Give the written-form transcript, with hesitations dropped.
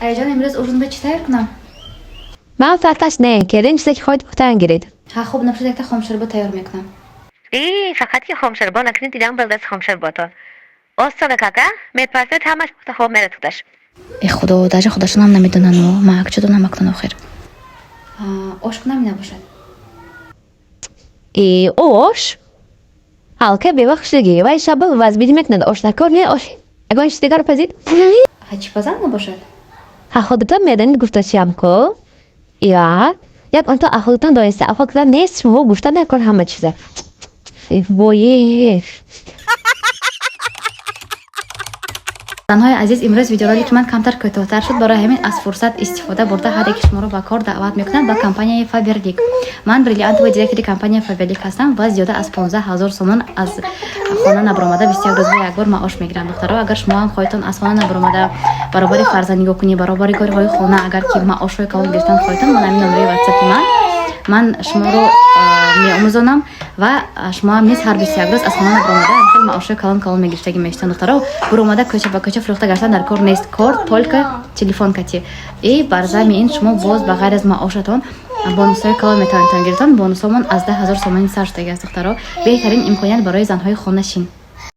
Аяҷон, имрӯз ужин ба чӣ тайёр кунам? Ман фарқаш не, келин чизе ки хоҳед, пухтан гиред. Ҳа, хуб, набошад, якта хомшӯрбо тайёр мекунам. И фақат ки хомшӯрбо накунед, дидам балдаст хомшӯрботон. Остона кака, мепартед, ҳамаш пухта хоб мерад худаш. Э, худо, даже худашонам намедонану ман чӣ донам акнун охир. Ош кунам, набошад? И ош? Ҳалка бевақт шудагӣ, вай шаба вазбидӣ мекунад, ош накор не, ош. Ягон чиз дигар пазид? Ҳа, чӣ пазам, набошад? Ҳа, худатон медонед, гуфташиям ку. Я, як онто ахудатон дониста, афа нест, шумо гуфта накор ҳама чиза. Вое. Занҳои азиз, имрӯз видеоролики ман камтар кӯтоҳтар шуд. Барои ҳамин аз фурсат истифода бурда, ҳар яки шуморо ба кор даъват мекунам ба компанияи Фаберлик. Ман бриллиантовый директори компанияи Фаберлик ҳастам ва зиёда аз 15 000 сомон аз хона набаромада 21 рӯз ба як бор маош мегирам. Духтаро, агар шумо ҳам хоҳедтон аз хона набаромада, баробари фарзанд нигоҳкунӣ, баробари корҳои хона, агар ки маошҳои калон гирифтан хоҳедтон, ман ҳамин номерои ватсапи ман шуморо меомӯзонам ва шумо ҳам низ ҳар 21 рӯз аз хона набаромада хел маошҳои калон калон мегирифтагӣ мешаванд. Духтаро, буромада кӯча ба кӯча фурӯхта гаштан дар кор нест, кор только телефон кати. И бар зами ин шумо боз ба ғайр аз маошатон бонусҳои калон метавонед гирифтан. Бонусҳомон аз 10 000 сомонӣ сар шудагӣ аст. Духтаро, беҳтарин имконият барои занҳои хонашин.